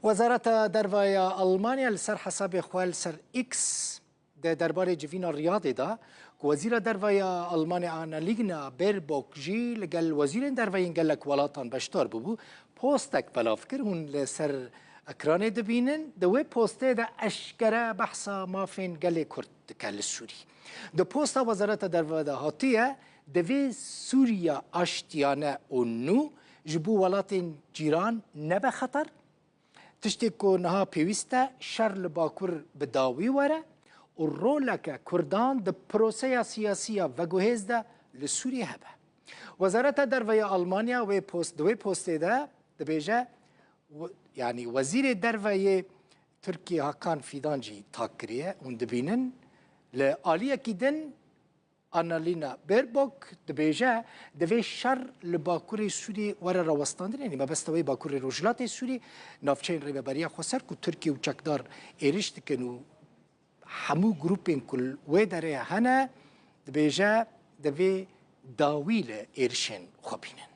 Wezareta Derve ya Almanya li ser hesabê xwe li ser X di derbarê civîna Riyadê de ku Wezîra Derve ya Almanya Annalena Baerbock jî li gel wezîrên derve yên gelek welatan beşdar bûbû, postek belav kir. Hûn li ser ekranê dibînin. Di wê postê de eşkere behsa mafên gelê Kurd dike li Sûrî. Di posta Wezareta Derve de hatiye, Divê Sûriya aştiyane û nû ji bo welatên cîran nebe xeter. Tiştê ku niha pêwîst e şer li Bakur bi dawî were û roleke Kurdan di proseya siyasî ya veguhêz de li Sûriyê hebe. Wezareta Derve ya Almanya wê post di wê postê de dibêje yanî Wezîrê Derve yê Tirkiyê Hakan Fîdan jî tak kiriye hûn dibînin li aliyekî din Annalena Baerbock dibêje, divê şer li bakurê Sûriyê were rawestandin, yanî mebesta wê bakurê rojhilatê Sûriyê, navçeyên Rêveberiya Xweser ku Tirkiye û çekdar êriş dikin û hemû grûpên ku li wê derê hene, dibêje divê dawî li êrişên xwe bînin.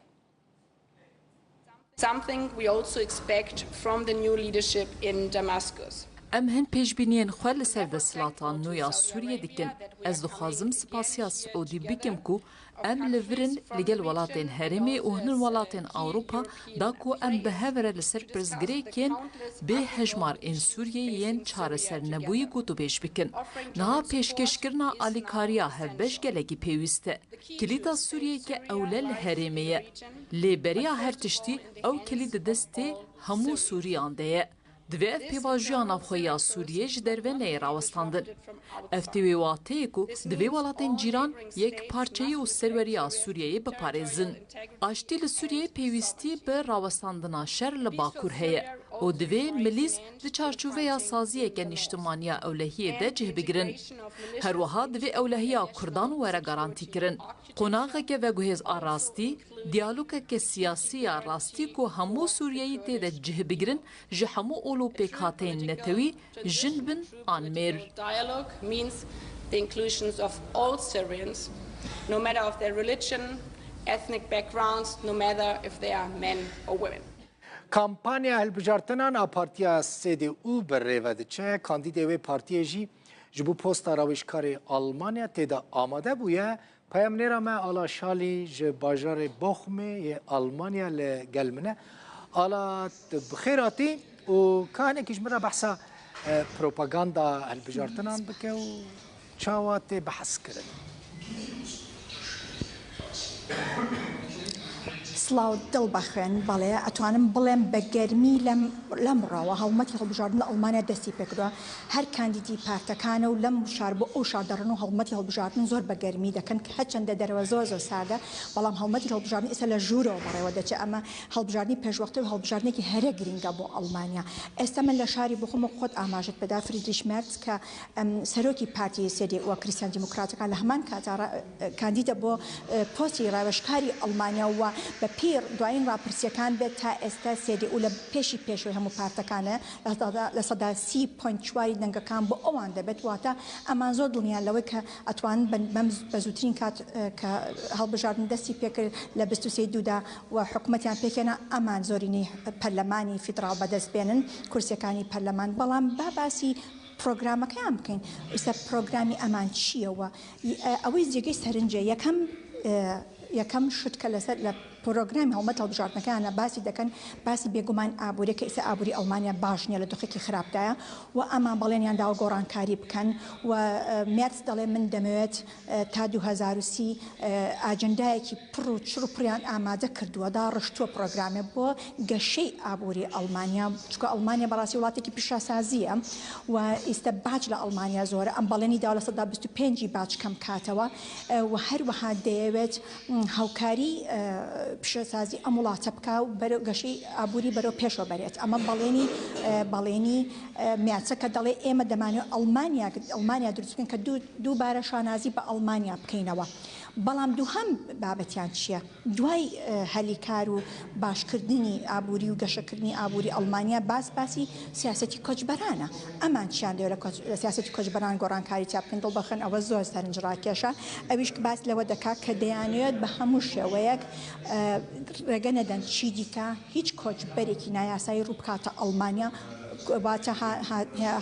Something we also expect from the new leadership in Damascus. Em hin pêşbîniyên xwe li ser desthilata nû ya Sûriyê dikin. Ez dixwazim spasiya Siûdî bikim ku em li vir in li gel welatên herêmê û hin welatên Ewropa da ku em bi hev re li ser pirsgirêkên bê hejmar ên Sûriyê yên çaresernebûyî gotûbêj bikin. Niha pêşkêşkirina alîkariya hevbeş gelekî pêwîst e. Kilîta Sûriyeyeke ewle li herêmê ye. Lê beriya her tiştî ew kilît di destê hemû Sûriyan de ye. Divê ev pêvajoya navxweyî ya Sûriyê ji derve neyê rawestandin. Ev tê wê wateyê ku divê welatên cîran yekparçeyî û serweriya Sûriyeyê biparêzin. Aştî li Sûriyeyê pêwîstî bi rawestandina şer li Bakur heye û divê milîs di çarçoveya saziyeke nîştimaniya ewlehiyê de cih bigirin. Her wiha divê ewlehiya Kurdan were garantîkirin. Qonaxeke veguhêz a rastî, diyalogeke siyasî ya rastî ku hemû Sûriyeyî tê de cih bigirin ji hemû ol û pêkhateyên netewî, jin bin an mêr. Kampanya hilbijartinan a partiya CDU bi rê ve diçe. Kandîdê wê partiyê jî ji bo posta rawêjkarê Almanya tê de amade bûye. Peyamnêra me Ala Şalî ji bajarê Bochumê yê Almanya li gel min e. Ala tu bi xêr hatî û ka hinekî ji min re behsa propaganda hilbijartinan bike û Çawa tê behskirin? Silav dil bexwên. Belê etwanim bilêm bi germî lem lemڕەوە هەڵمەتی هەڵبژاردن لە ئەڵمانیا دەستی پێکردوە هەر کاندیدی پارتەکانە و لەم شار بۆ ئەو شار دەڕن و هەڵمەتی هەڵبژاردن زۆر بە گەرمی دەکەن کە هەرچەندە دەرەوە زۆر زۆر ساردە بەڵام هەڵمەتی هەڵبژاردن ئێستا لە ژوورەوە بەڕێوە دەچێت ئەمە هەڵبژاردنی پێشوەختە و هەڵبژاردنێکی هەرە گرینگە بۆ ئەڵمانیا ئێستا من لە شاری بۆخۆم وەک خۆت ئاماژەت پێدا فریدریش مێرتز کە سەرۆکی پارتی CDU کریستیان دیموکراتەکان لە هەمان کاتدا کاندیدە بۆ پۆستی ڕاوێژکاری ئەڵمانیا و بە پێی دوایین ڕاپرسییەکان بێت تا ئێستا CDU لە پێشی پێشەوەی هەموو پارتەکانە 30 point چواری دەنگەکان بۆ ئەوان دەبێت واتە ئەمان زۆر دڵنیان لەوەی کە ئەتوانن بەم بە زووترین کات کە هەڵبژاردن دەستی پێکرد لە 23 دوودا و حکومەتیان پێکهێنا ئەمان زۆرینەی پەرلەمانی فیدڕاڵ بەدەست بێنن کورسیەکانی پەرلەمان بەڵام با باسی پرۆگرامەکەیان بکەین ئیستا پرۆگرامی ئەمان چییە و ئەوەی جێگەی سەرنجە یەکەم یەکەم شت کە لەسەر لە پرۆگرامی هەڵمەت هەڵبژاردنەکەیانە باسی دەکەن باسی بێگومان ئابووریە کە ئیستا ئابووری ئەڵمانیا باش نییە لە دۆخێکی خراپدایە و ئەمان بەڵێنیان داوە گۆڕانکاری بکەن و مێرتس دەڵێ من دەمەوێت تا 2030 ئاجندایەکی پڕ و چڕ و پڕیان ئامادە کردووە، داڕشتووە پڕۆگرامێ بۆ گەشەی ئابووری ئەڵمانیا، چونکە ئەڵمانیا بەڕاستی وڵاتێکی پیشەسازییە و ئیستە باج لە ئەڵمانیا زۆرە، ئەم بەڵێنی داوە 25% ی باج کەم کاتەوە و هەروەها دەیەوێت هاوکاری پیشەسازی ئەم وڵاتە بکا و بەرەو گەشەی ئابووری بەرەو پێشەوە بەرێت. ئەمە بەڵێنی بەڵێنی مێرتسە کە دەڵێ ئێمە دەمانەوێت ئەڵمانیا ئەڵمانیا دروست بکەین کە دووبارە شانازی بە ئەڵمانیا بکەینەوە. بەڵام دووهەم بابەتیان چییە؟ دوای هەلی کار و باشکردنی ئابووری و گەشەکردنی ئابووری ئەڵمانیا باس باسی سیاسەتی کۆچبەرانە. ئەمان چیان دەوێت لە سیاسەتی کۆچبەران گۆڕانکاری تیا بکەن؟ دڵبەخن ئەوە زۆر سەرنجڕاکێشە. ئەویش باس لەوە دەکات کە دەیانەوێت بە هەموو شێوەیەک ڕێگە نەدەن چیدیکە هیچ کۆچبەرێکی نایاسایی ڕوو بکاتە ئەڵمانیا، واتە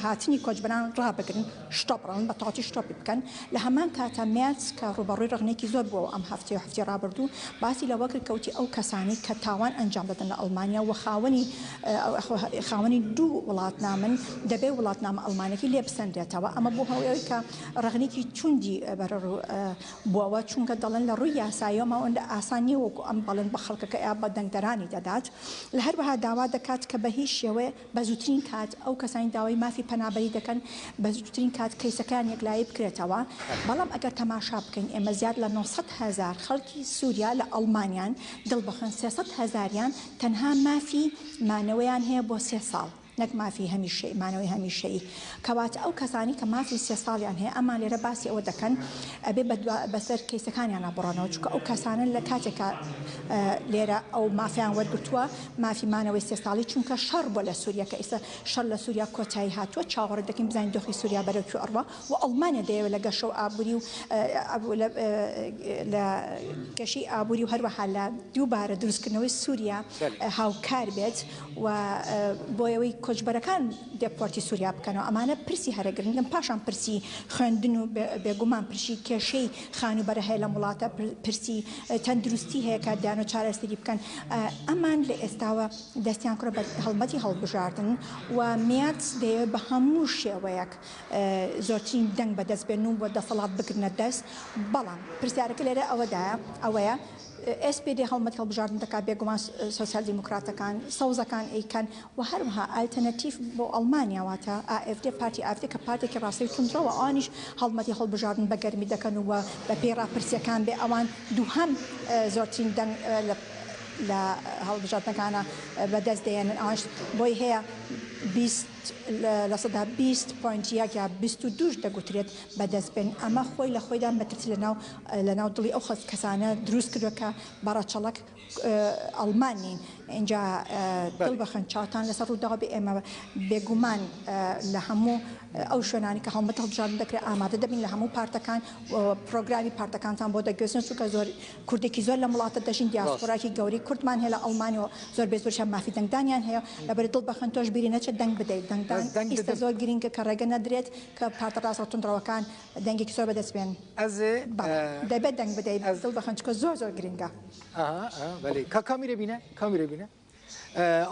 هاتنی کۆچبەران ڕابگرن. شتۆپ ڕەون بە تەواوەتی شتۆپی بکەن، لە هەمان کاتا مێرتس کە ڕووبەڕووی ڕەخنەیەکی زۆر بووەوە ئەم هەفتەیە و هەفتەی ڕابردوو باسی لەوە کرد کە وتی ئەو کەسانەی کە تاوان ئەنجام دەدەن لە ئەڵمانیا و خاوەنی خاوەنی دوو وڵاتنامەن دەبێ وڵاتنامە ئەڵمانیەکەی لێ بسەنرێتەوە ئەمە بوو هۆی ئەوەی کە ڕەخنەیەکی توندی بەرەڕوو بووەوە چونکە دەڵێن لە ڕووی یاساییەوە ئەوەندە ئاسان نییە وەکو ئەم بەڵێن بە خەڵکەکە یا بە دەنگدەرانی دەدات لە هەروەها داوا دەکات کە بە هیچ شێوەیە بە زووترین کات ئەو کەسانی داوای مافی پەنابەری دەکەن بە زووترین کات کەیسەکەیان یەکلایی بکرێتەوە، بەڵام ئەگەر تەماشا بکەین ئێمە زیاد لە 900 هەزار خەڵکی سووریا لە ئەڵمانیان، دڵبخوێن 300 هەزاریان تەنها مافی مانەوەیان هەیە بۆ سێ ساڵ نەک مافی هەمیشەیی مانەوەی هەمیشەیی، کەواتە ئەو کەسانی کە مافی سێ ساڵیان هەیە ئەمان لێرە باسی ئەوە دەکەن ئەبێ بەسەر کەیسەکانیانا بڕۆنەوە چونکە ئەو کەسانە لە کاتێکا لێرە ئەو مافیان وەرگرتووە مافی مانەوەی سێ ساڵی چونکە شەڕ بووە لە سووریا کە ئیستا شەڕ لە سووریا کۆتایی هاتووە چاوەڕێ دەکەین بزانین دۆخی سووریا بەرەو کوێ ئەڕوا و ئەڵمانیا دەیەوێت لە گەشە و ئابووری و لە گەشەی ئابووری و هەروەها لە دووبارە دروستکردنەوەی سووریا هاوکار بێت و بۆ ئەوەی کۆچبەرەکان deport ی سووریا بکەنەوە ئەمانە پرسی هەرە گرنگن پاشان پرسی خوێندن و بێگومان پرسی کێشەی خانووبەرە هەیە لەم وڵاتە پرسی تەندروستی هەیە کە دانۆ چارەسەری بکەن ئەمان لە ئێستاوە دەستیان کردوە بە هەڵمەتی هەڵبژاردن و مێرتس دەیەوێت بە هەموو شێوەیەک زۆرترین دەنگ بەدەست بێنن و دەسەڵات بگرنە دەست بەڵام پرسیارەکە لێرە ئەوەدایە ئەوەیە SPD هەڵمەتی هەڵبژاردن دەکات، بێگومان سۆسیال دیموکراتەکان، سەوزەکان ئەیکەن و هەروەها ئالتەرناتیڤ بۆ ئەڵمانیا واتە AfD، پارتی AfD کە پارتێکی ڕاستەوی توندڕەوە ئەوانیش هەڵمەتی هەڵبژاردن بە گەرمی دەکەن و بەپێی ڕاپرسییەکان بێ ئەوان دووهەم زۆرترین دەنگ لە هەڵبژاردنەکانە بەدەست دەیەنن ئەوانیش بۆی هەیە 20 20 point یەک یا 22 دەگوترێت بەدەست بێن ئەمە خۆی لە خۆیدا مەترسی لەناو لەناو دڵی ئەو کەسانە دروست کردوە کە بە ڕەچەڵەک ئەڵمان نین ئینجا دڵ بەخوێن چاوتان لەسەر ڕووداو بێ ئێمە بێگومان لە هەموو ئەو شوێنانی کە هەڵمەت هەڵبژاردن دەکرێت ئامادە دەبین لە هەموو پارتەکان پرۆگرامی پارتەکانتان بۆ دەگوێزن چونکە زۆر کوردێکی زۆر لەم وڵاتە دەژین دیاسپۆراکی گەورەی کوردمان هەیە لە ئەڵمانیا و زۆر بێ زۆریشیان مافی دەنگدانیان هەیە لەبەر دڵ بەخوێن تۆش بیری نەچێت دەنگ بدەیت دەنگدان ئیستە زۆر گرینگە کە ڕێگە نەدرێت کە پارتە ڕاستڕەو توندڕەوەکان دەنگێکی زۆر بەدەست بێن. ئەزێ بەڵێ دەبێت دەنگ بدەیت دڵ بەخوێن چونکە زۆر زۆر گرنگە. ئەها ئەها بەلێ کا کامیرە بینە کامیرە بینە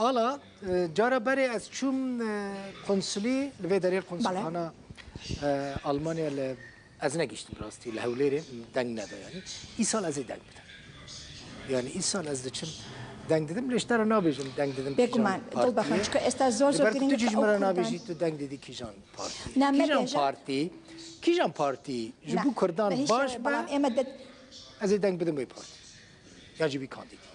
ئالا جارە بەرێ ئەز چوم قونسلی لەێ دەرێ قونسلخانە ئەڵمانیا لە ئەز نەگەیشتم ڕاستی لە هەولێرێ دەنگ نەدا یانی ئیساڵ ئەزێ دەنگ بدەم یانی ئیساڵ ئەز دەچم دەنگ دەدەم لێش تەرە نابێژم دەنگ دەدەم بێگومان دڵ بەخوێن چونکە ئێستا زۆر زۆر گرنگە کە ئەو کوردان نابێژی تو دەنگ دەدی کیژان پارتی نا کیژان مەبێژە پارتی کیژان پارتی ji نا bo Kurdan بە هیچ baş شێوەیەک be بەڵام ئێمە دە ez ê deng bidim wê partî ya jî wî kandîdî.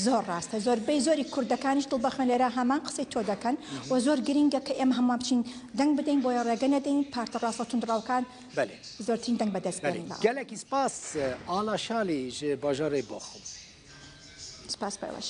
زۆر ڕاستە زۆربەی زۆری کوردەکانیش دڵ بەخوێن لێرە هەمان قسەی تۆ دەکەن و زۆر گرینگە کە ئێمە هەمووان بچین دەنگ بدەین بۆیە ڕێگە نەدەین پارتە ڕاستە توندڕەوەکان بەلێ زۆرترین دەنگ بەدەست بەلێ بێنن بە gelekî spas Ala Şalî ji bajarê Bochum. سپاس بۆ ئێوەش.